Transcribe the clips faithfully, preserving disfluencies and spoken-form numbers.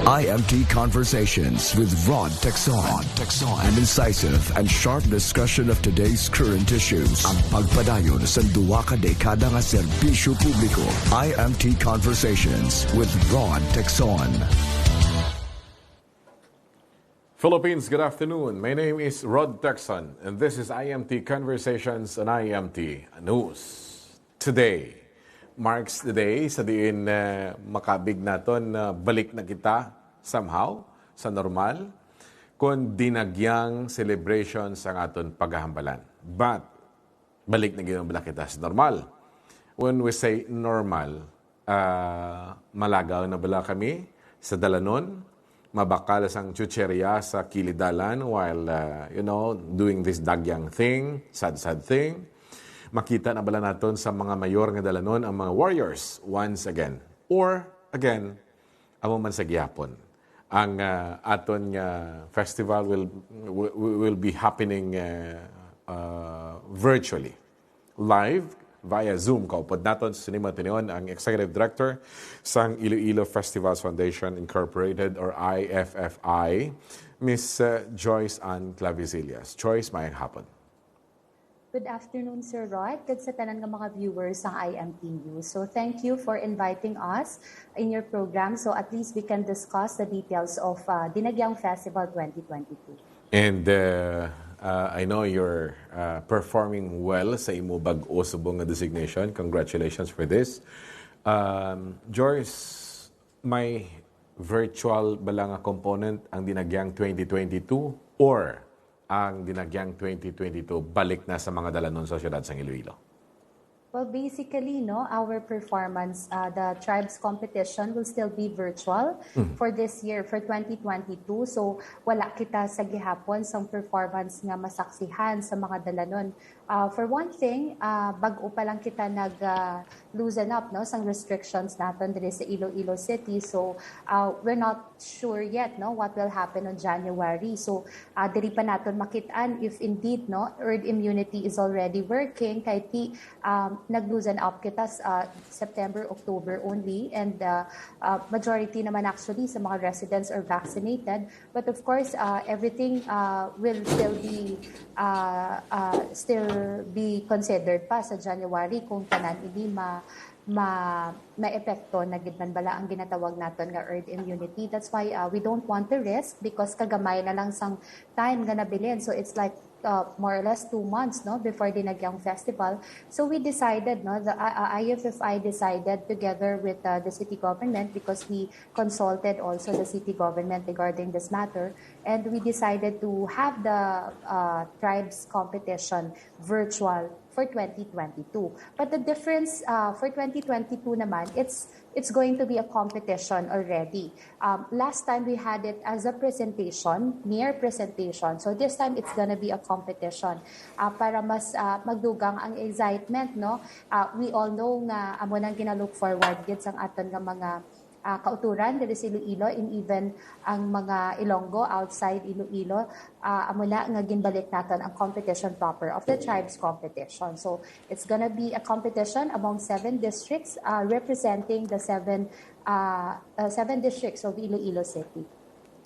I M T Conversations with Rod Texon. Texon. An incisive and sharp discussion of today's current issues. Ang pagpadayon sa duwa ka dekada nga serbisyo publiko. I M T Conversations with Rod Texon. Philippines, good afternoon. My name is Rod Texon, and this is I M T Conversations on I M T News Today. Marks the day sa diin, uh, makabig naton na balik na kita somehow sa normal, kun dinagyang celebration sa aton pagahambalan. But balik na gyud bala kita sa normal. When we say normal, uh, malagaw na bala kami sa dalanon, mabakal sang chucherya sa kilid dalan while, uh, you know, doing this dagyang thing, sad-sad thing. Makita na bala naton sa mga mayor nga dalanon ang mga warriors once again. Or, again, amo man sa gihapon. Ang, uh, aton nga festival will, will, will be happening, uh, uh, virtually. Live via Zoom. Kaupod naton sa sini mga tinion ang Executive Director sang Iloilo Festivals Foundation Incorporated or I F F I, Miss, uh, Joyce Ann Clavisillas. Joyce, maayong hapon. Good afternoon, Sir Rod, kag sa tanan nga mga viewers sang I M T News. So, thank you for inviting us in your program, so at least we can discuss the details of, uh, Dinagyang Festival twenty twenty-two. And, uh, uh, I know you're, uh, performing well sa imo bag-o subong nga designation. Congratulations for this. Um, Joyce, may virtual bala nga component ang Dinagyang twenty twenty-two or ang Dinagyang twenty twenty-two balik na sa mga dalanon sa siyudad sang Iloilo? Well, basically, no, our performance, uh, the tribes competition will still be virtual for this year, for twenty twenty-two. So, wala kita sa gihapon sang performance nga masaksihan sa mga dalanon. Uh, for one thing, uh, bag-o pa lang kita nag, uh, loosen up, no, sang restrictions naton diri sa Iloilo City. So, uh, we're not sure yet, no, what will happen on January. So, uh, diri pa naton makit-an if indeed, no, herd immunity is already working, kay ti, um, nag-loosen up kita sa, uh, September, October only, and, uh, uh, majority naman actually sa mga residents are vaccinated. But of course, uh, everything, uh, will still be, uh, uh, still be considered pa sa January kung tanan ini ma-, ma-, maepekto na gid man bala ang ginatawag naton nga herd immunity. That's why, uh, we don't want to risk because kagamay na lang sang time nga nabilin. So it's like, uh, more or less two months, no, before Dinagyang Festival. So we decided, no, the, uh, uh, I F F I decided together with, uh, the city government, because we consulted also the city government regarding this matter, and we decided to have the, uh, tribes competition virtual for twenty twenty-two. But the difference, uh, for twenty twenty-two naman, it's it's going to be a competition already. Um, last time we had it as a presentation, mere presentation. So this time it's gonna be a competition. Uh, para mas, uh, magdugang ang excitement, no? Uh, we all know nga amo nang gina-look forward gid sang aton nga mga, uh, kauturan diri sa Iloilo and even ang mga Ilonggo outside Iloilo. Uh, amo na nga ginbalik naton ang competition proper of the tribes competition. So it's gonna be a competition among seven districts, uh, representing the seven, uh, uh, seven districts of Iloilo City.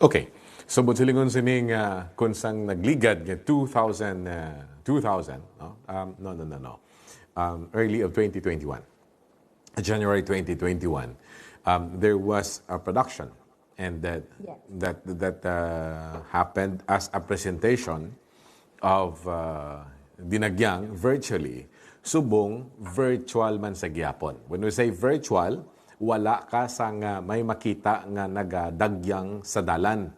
Okay. So, buot silingon sini nga kung sang nagligad nga two thousand, uh, two thousand, no? Um, no, no, no, no. Um, early of twenty twenty-one, January twenty twenty-one, um, there was a production and that Yes. that that uh, happened as a presentation of, uh, Dinagyang virtually, subong virtual man sa gihapon. When we say virtual, wala ka sang, uh, may makita nga nagadagyang sa dalan.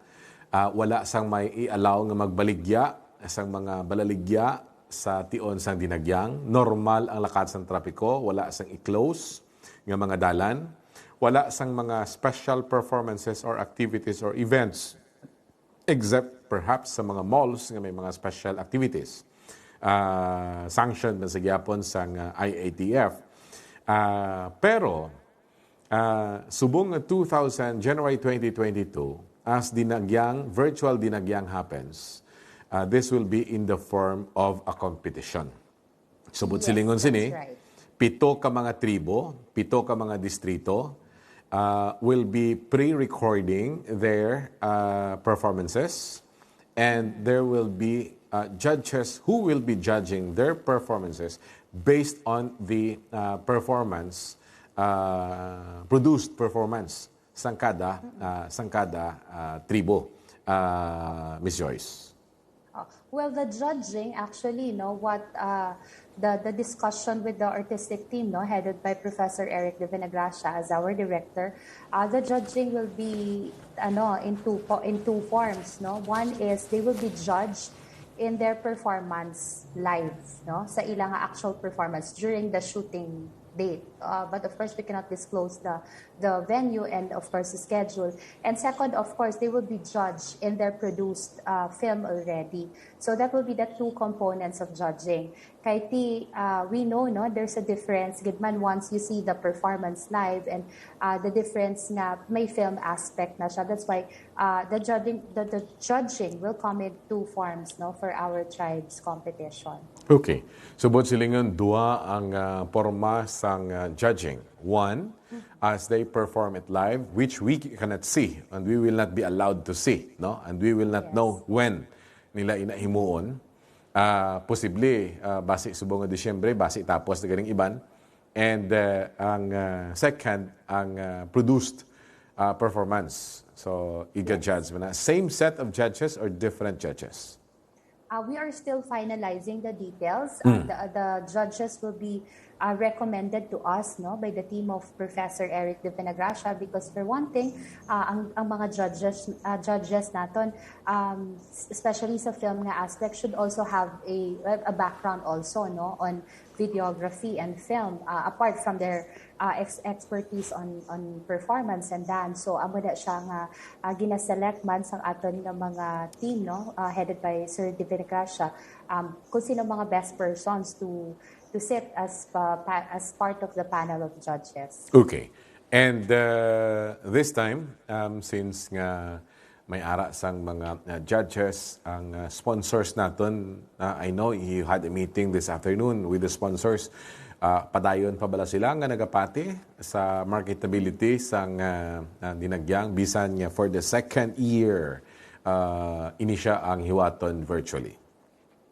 Uh, wala sang may i-allow nga magbaligya, sang mga balaligya sa tion sang Dinagyang. Normal ang lakat sang trapiko, wala sang i-close nga mga dalan. Wala sang mga special performances or activities or events, except perhaps sa mga malls nga may mga special activities. Ah, sanctioned man sa gihapon sang, ah, I A T F. Ah, pero, ah, subong nga two thousand, January twenty twenty-two, as Dinagyang, virtual Dinagyang happens, ah, this will be in the form of a competition. So, buot Yes, silingon that's sini, right. pito ka mga tribo, pito ka mga distrito, uh, will be pre-recording their uh, performances, and there will be uh, judges who will be judging their performances based on the uh, performance, uh, produced performance sang kada, uh, sang kada uh, tribo, uh, Miss Joyce. Oh, well, the judging, actually, no, what uh, the the discussion with the artistic team, no, headed by Professor Eric De Venegracia as our director, uh, the judging will be, ano, in two po- in two forms, no. One is they will be judged in their performance live, no, sa ilang actual performance during the shooting date. Uh, but of course, we cannot disclose the the venue and, of course, the schedule. And second, of course, they will be judged in their produced uh, film already. So that will be the two components of judging. Kay ti, uh, we know, no, there's a difference gid man once you see the performance live, and uh, the difference nga may film aspect na siya. That's why uh, the judging the, the judging will come in two forms, no, for our tribes competition. Okay. So, buot silingon, dua ang uh, porma sang uh, judging. One, as they perform it live, which we cannot see and we will not be allowed to see, no? And we will not Yes. know when nila ina himuon. Ah, posible, ah, basi subong nga Disyembre, basi tapos na ganing iban. And uh, ang uh, second, ang uh, produced uh, performance. So, iga-judge man na. Same set of judges or different judges? Uh, we are still finalizing the details. Uh, the, the judges will be uh, recommended to us, no, by the team of Professor Eric De Venegracia, because for one thing, uh, ang, ang mga judges uh, judges naton, um, s- especially sa film nga aspect, should also have a a background also, no, on videography and film, uh, apart from their uh, ex- expertise on on performance and dance. So amo na siya nga uh, ginaselect man sang aton nga mga team, no, uh, headed by Sir De Venegracia, um, kung sino mga best persons to to sit as pa, pa- as part of the panel of judges. Okay. And uh, this time, um, since nga may ara sang mga uh, judges ang uh, sponsors naton, uh, I know you had a meeting this afternoon with the sponsors. Uh, padayon pa bala sila nga nagapati sa marketability sang uh, uh, Dinagyang, bisan nga for the second year uh, ini siya ang hiwaton virtually?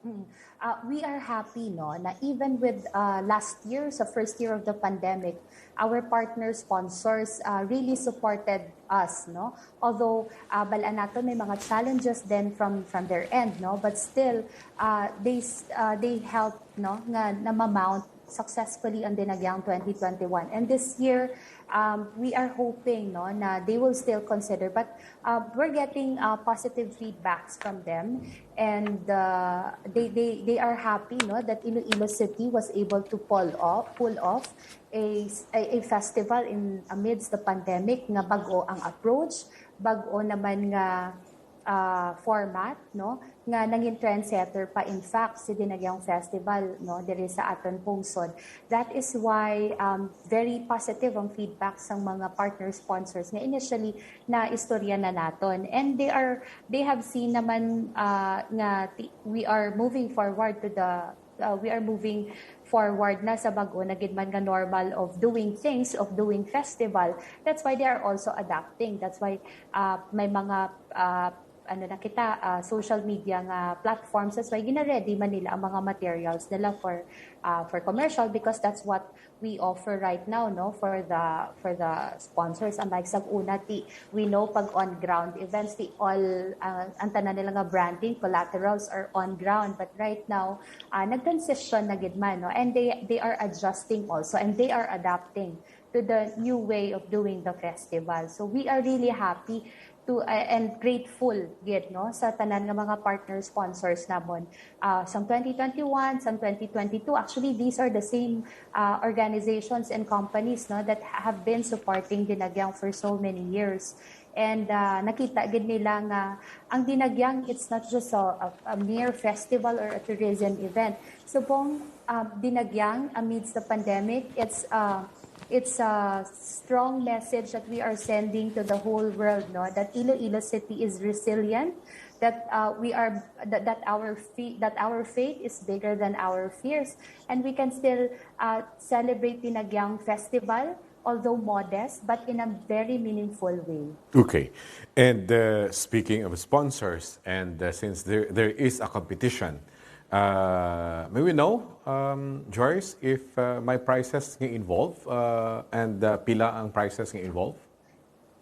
Mm. Uh, we are happy, no, na even with uh, last year, sa first year of the pandemic, our partner sponsors uh, really supported us, no. Although uh, bal-an nato may mga challenges din from from their end, no, but still uh, they s- uh, they help, no, nga na-mount successfully on Dinagyang twenty twenty-one. And this year, um, we are hoping, no, na they will still consider, but uh, we're getting uh, positive feedbacks from them, and uh, they, they they are happy, no, that Iloilo City was able to pull off pull off a, a, a festival in amidst the pandemic, nga bag-o ang approach, bag-o naman nga uh, format, no, nga nangin trendsetter pa, in fact, si Dinagyang Festival, no, diri sa aton pungsod. That is why um, very positive ang feedback sang mga partner sponsors nga initially na istorya na naton, and they are they have seen naman uh, nga ti- we are moving forward to the uh, we are moving forward na sa bag-o na gid man nga normal of doing things, of doing festival. That's why they are also adapting. That's why uh, may mga uh, ano na kita, uh, social media nga platforms. That's why gina-ready man nila ang mga materials nila for uh, for commercial, because that's what we offer right now, no, for the for the sponsors. Unlike sa una, ti, we know pag on ground events, ti all uh, ang tanan nila nga branding collaterals are on ground, but right now uh, nag-transition na gid man, no, and they they are adjusting also, and they are adapting to the new way of doing the festival. So we are really happy to uh, and grateful gid, no, sa tanan nga mga partner sponsors namon uh, sang twenty twenty-one, sang twenty twenty-two. Actually, these are the same uh, organizations and companies, no, that have been supporting Dinagyang for so many years. And uh, nakita gid nila nga ang Dinagyang, it's not just a, a, a mere festival or a tourism event. Subong uh, Dinagyang, amidst the pandemic, it's uh, it's a strong message that we are sending to the whole world, no, that Iloilo City is resilient, that uh, we are that, that our fe- that our faith is bigger than our fears, and we can still uh, celebrate Dinagyang Festival although modest, but in a very meaningful way. Okay. And uh, speaking of sponsors, and uh, since there, there is a competition, uh, may we know, um, Joyce, if uh, may prices nga involved uh, and uh, pila ang prices nga involved?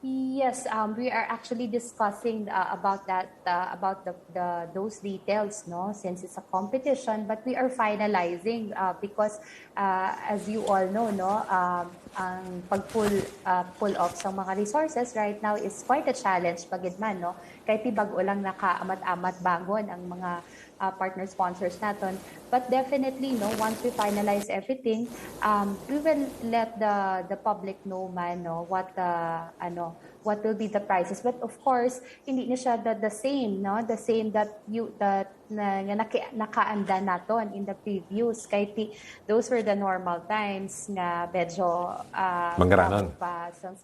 Yes, um, we are actually discussing uh, about that, uh, about the, the those details, no? Since it's a competition, but we are finalizing uh, because, uh, as you all know, no, um, ang pag-pull uh, pull off sa mga resources right now is quite a challenge pa gid man, no? Kay ti bag-o lang nakaamat-amat bangon ang mga uh, partner sponsors naton. But definitely, no, once we finalize everything, um, we will let the the public know man, no, what uh, ano, what will be the prices. But of course, hindi na siya the, the same, no, the same that you that na, nga naki, nakaanda naton in the previous. Kay ti, those were the normal times nga medyo uh, Manggaranan. Damo pa, so,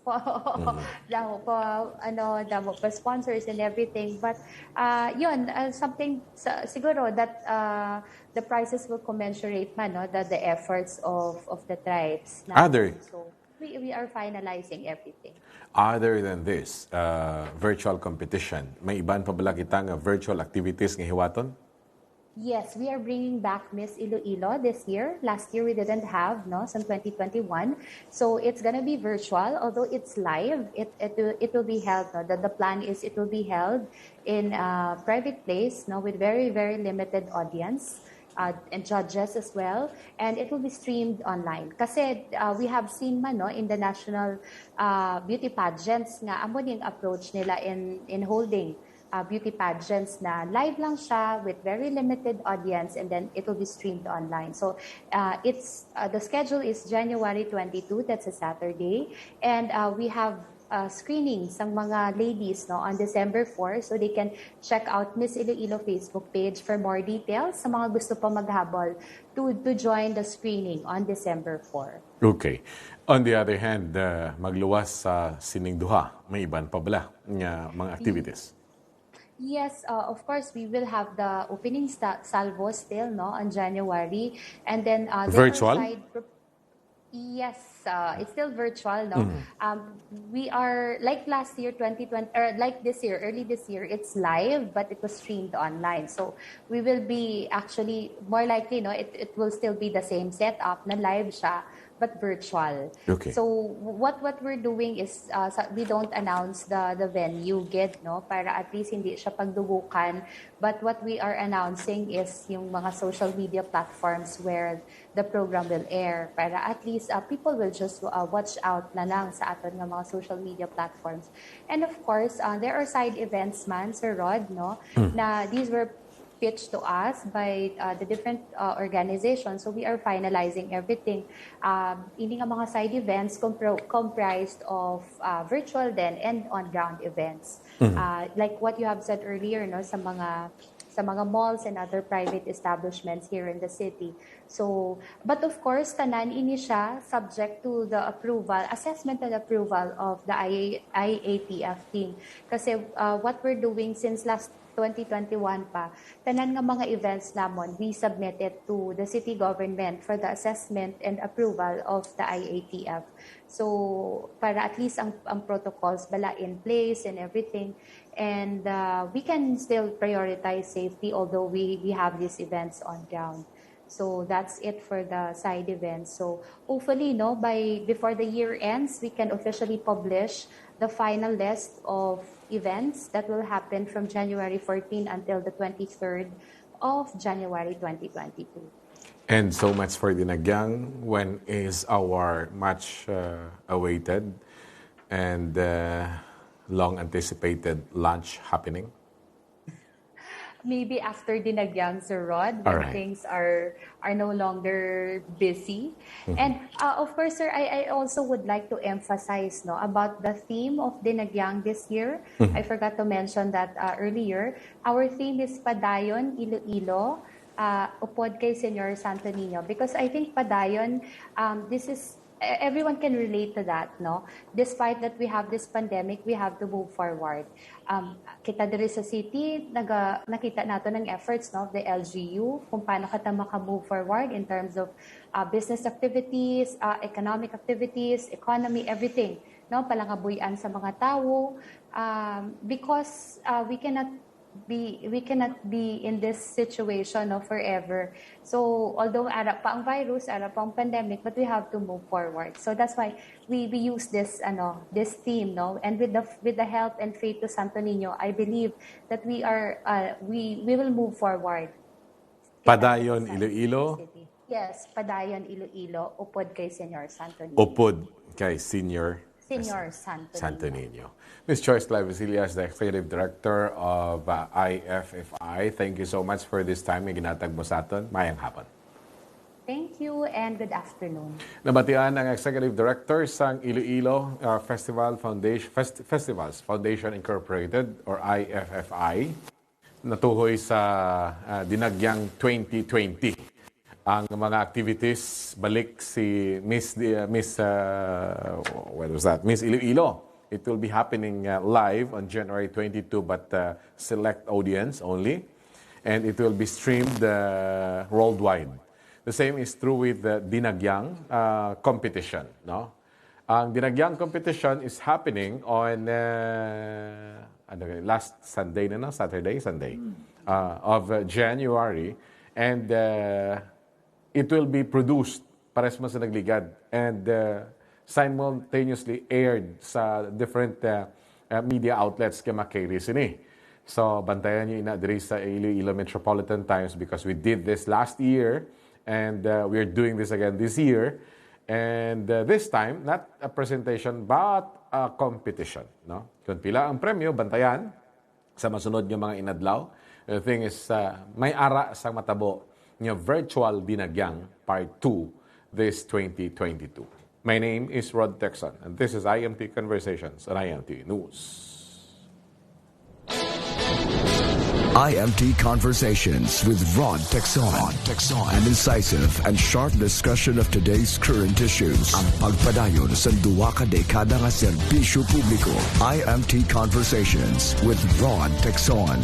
damo pa, ano, damo pa sponsors and everything. But uh, yun, uh, something sa, siguro that uh, the prices will commensurate man, no, the, the efforts of of the tribes. Other- So we, we are finalizing everything. Other than this uh, virtual competition, may iban pa bala kita nga virtual activities nga hiwaton? Yes, we are bringing back Miss Iloilo this year. Last year we didn't have, no, some twenty twenty-one. So it's gonna be virtual, although it's live. It it will, it will be held. No? The, the plan is it will be held in a private place, no, with very very limited audience uh, and judges as well, and it will be streamed online. Kasi uh, we have seen man, no, in the national uh, beauty pageants nga amo ning approach nila in in holding uh, beauty pageants na live lang siya with very limited audience, and then it will be streamed online. So uh, it's uh, the schedule is January twenty-two, that's a Saturday, and uh, we have uh, screening sang mga ladies, no, on December four, so they can check out Miss Iloilo Facebook page for more details sa mga gusto pa maghabol to to join the screening on December four. Okay. On the other hand, uh, magluwas sa sining duha, may iban pa bala nga mga activities? Yes, uh, of course, we will have the opening sta- salvo still, no, on January. And then uh, there are Virtual? side pro- Yes, uh, it's still virtual, no? Um, we are, like last year, twenty twenty, or like this year, early this year, it's live, but it was streamed online. So we will be actually, more likely, no, it, it will still be the same setup na live siya, but virtual. Okay. So what what we're doing is uh, sa- we don't announce the the venue gid, no, para at least hindi siya pagdubukan, but what we are announcing is yung mga social media platforms where the program will air, para at least uh, people will just uh, watch out na lang sa aton nga mga social media platforms. And of course, uh, there are side events man, Sir Rod, no, na these were pitched to us by uh, the different uh, organizations. So we are finalizing everything. Um, ini nga mga side events compro- comprised of uh, virtual then and on-ground events. Uh, like what you have said earlier, no, sa mga sa mga malls and other private establishments here in the city. So, but of course, tanan ini siya subject to the approval, assessment and approval of the I A, I A T F team. Kasi uh, what we're doing since last twenty twenty-one pa, tanan nga mga events namon, we submit it to the city government for the assessment and approval of the I A T F. So, para at least ang, ang protocols bala in place and everything. And uh, we can still prioritize safety, although we, we have these events on ground. So that's it for the side events. So hopefully, no, by before the year ends, we can officially publish the final list of events that will happen from January fourteen until the twenty-third of January twenty twenty-two. And so much for Dinagyang. When is our much uh, awaited and uh, long anticipated launch happening? Maybe after Dinagyang, Sir Rod, when Alright. things are are no longer busy. And uh, of course, sir, I, I also would like to emphasize, no, about the theme of Dinagyang this year. I forgot to mention that uh, earlier. Our theme is Padayon Iloilo, uh, upod kay Señor Santo Niño, because I think Padayon, um, this is e-, everyone can relate to that, no? Despite that we have this pandemic, we have to move forward. Um, kita diri sa city, naga, nakita nato ng efforts, no, of the L G U, kung paano kita maka-move forward in terms of uh, business activities, uh, economic activities, economy, everything, no? Palangabuyan sa mga tawo, um, because uh, we cannot be we cannot be in this situation, no, forever. So although ara pa ang virus, ara pa ang pandemic, but we have to move forward. So that's why we we use this ano this theme, no, and with the with the help and faith to Santo Niño, I believe that we are uh, we we will move forward. Padayon Iloilo. Yes, Padayon Iloilo, upod kay Señor Santo Niño. Upod kay Senior Señor Santo, Santo Niño. Miss Joyce Clavesillas, the Executive Director of uh, I F F I, thank you so much for this time nga ginatag mo sa aton. Mayang hapon. Thank you and good afternoon. Nabatian ang Executive Director sang Iloilo uh, Festival Foundation, Fest- Festivals Foundation Incorporated or I F F I. Natuhoy sa uh, Dinagyang twenty twenty ang mga activities. Balik si Miss uh, Miss uh, what was that? Miss Iloilo. It will be happening uh, live on January twenty-two, but uh, select audience only, and it will be streamed uh, worldwide. The same is true with the Dinagyang uh, competition, no? Ang Dinagyang competition is happening on uh, ano, last Sunday na, no? Saturday, Sunday uh, of uh, January, and uh, it will be produced pares man sa nagligad and uh, simultaneously aired sa different uh, uh, media outlets nga makarry sini. So, bantayan niyo ina diri sa Iloilo Metropolitan Times because we did this last year and uh, we are doing this again this year. And uh, this time, not a presentation but a competition, no? Kung pila ang premyo, bantayan sa masunod nga mga inadlaw. The thing is, uh, may ara sa matabo nga virtual Dinagyang Part two this twenty twenty-two. My name is Rod Texon, and this is I M T Conversations on I M T News. I M T Conversations with Rod Texon. Rod Texon. An incisive and sharp discussion of today's current issues. Ang pagpadayon sa duwa ka dekada nga serbisyo publiko. I M T Conversations with Rod Texon.